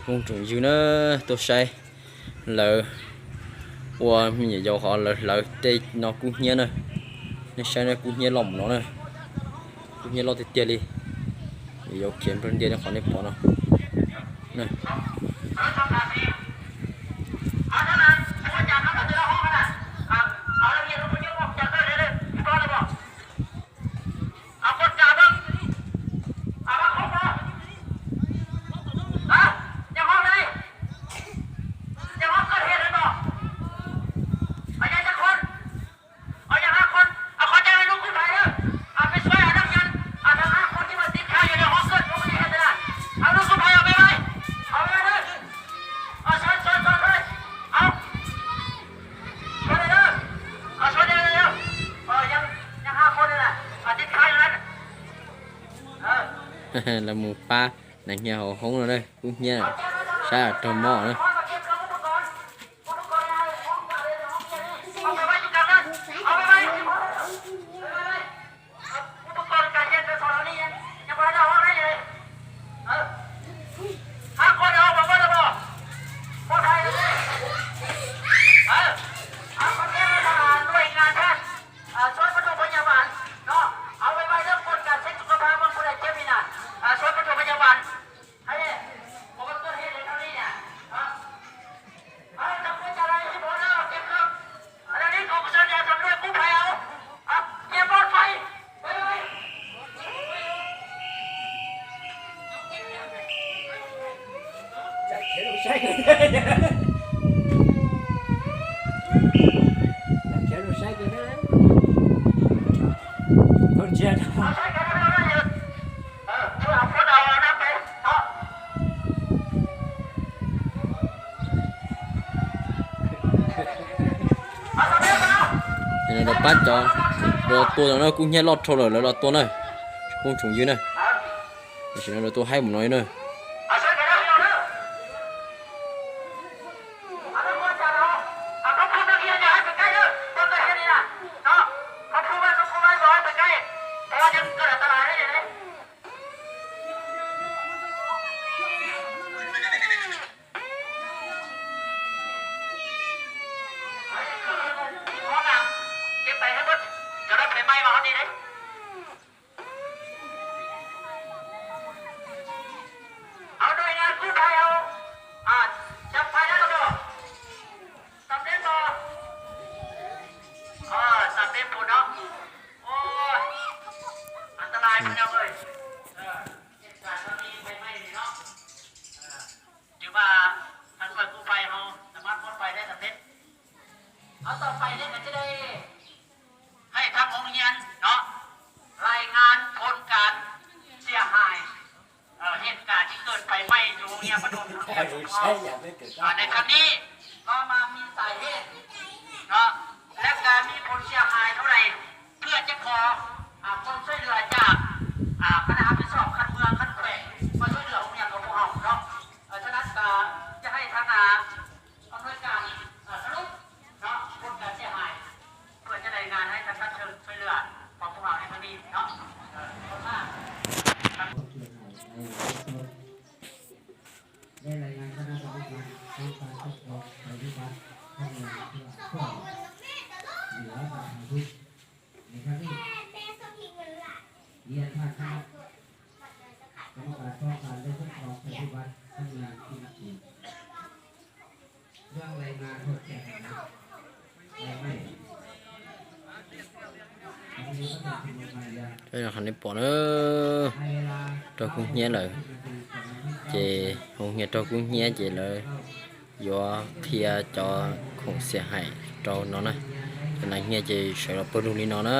Cũng trùng dư nữa, tôi sai lỡ qua mình giờ dầu họ lỡ lỡ tê nó cũng nhớ nữa, nên sai nó cũng nhớ lòng nó nữa, cũng nhớ lo tê tê đi, dầu kiếm bên kia nó khỏi nên bỏ nó. Nè. Là mù pa, nắng nhà họ hống rồi đây, cũng nhà, sao trâu mỏ nữa. ເຫັນແລ້ວປາດຈໍ ລອດຕົວແລ້ວເນາະ ກູເຮຍລອດໂທເລີແລ້ວ ລອດຕົວເນາະ ກົງຖົງຢືນນະ ເຫັນແລ້ວລອດຕົວໃຫ້ໝູນ້ອຍເນາະ.ຖືວ່າທາງໜ່ວຍກູ້ໄພເຮົາສາມາດປົດໄຟໄດ້ສຳເລັດ. ເອົາ ຕໍ່ໄປເນາະ ກໍຈະໄດ້ໃຫ້ທາງໂຮງຮຽນເນາະ ລາຍງານຜົນການເສຍຫາຍ ເອີ ເຫດການທີ່ເກີດໄຟໄໝ້ຢູ່ໂຮງຮຽນປະຖົມ ໃນຄັ້ງນີ້ ວ່າມາມີສາເຫດເນາະ ແລະ ກະມີຜົນເສຍຫາຍເທົ່າໃດ ເພື່ອຈະຂໍ ອາ ຄວາມຊ່ວຍເຫຼືອຈາກ ອາ ຄະນະຮັບຜິດຊອບຂັ້ນເມືອງ ຂັ້ນແຂວງ ມາຊ່ວຍເຫຼືອໂຮງຮຽນຂອງພວກເຮົາເນາະ. ເອີ ສະນັ້ນກະຈະໃຫ້ທາງ ອາ ອຳນວຍການ ເອີ ສະຫຼຸບເນາະ ຜົນການເສຍຫາຍ ເພື່ອຈະລາຍງານໃຫ້ທາງຂັ້ນເທິງຊ່ວຍເຫຼືອຂອງພວກເຮົາໃນຄັ້ງນີ້ເນາະ. ເອີ ຂອບຄຸນມາກ. ໄດ້ລາຍງານຄະນະກຳມະການປ້ອງກັນປົກຄອງໄພພິບັດ ທັງເມືອງເພື່ອຊ່ວຍເຫຼືອບັນຫາທຸກໃນຄັ້ງນີ້. ຮຽນທ່ານຄະນະກຳມະການປ້ອງກັນ ແລະ ຄຸ້ມຄອງໄພພິບັດ ທັງເມືອງທີ່ນັບຖື ເລື່ອງລາຍງານຜົນເສຍຫາຍໄຟໄໝ້ ເຈົ້າຄະນິດປໍເດີ ເຈົ້າກຸງເຮຍເລີຍ ເຈ ໂຮງຮຽນເຈົ້າກຸງເຮຍເຈເລີຍ ຢູ່ເທຍເຈົ້າຂອງເສຍຫາຍເຈົ້າເນາະນະ ເຈົ້ານາຍເຮຍເຈຊ່ວຍເຮົາເປີດດູນີ້ເນາະນະ.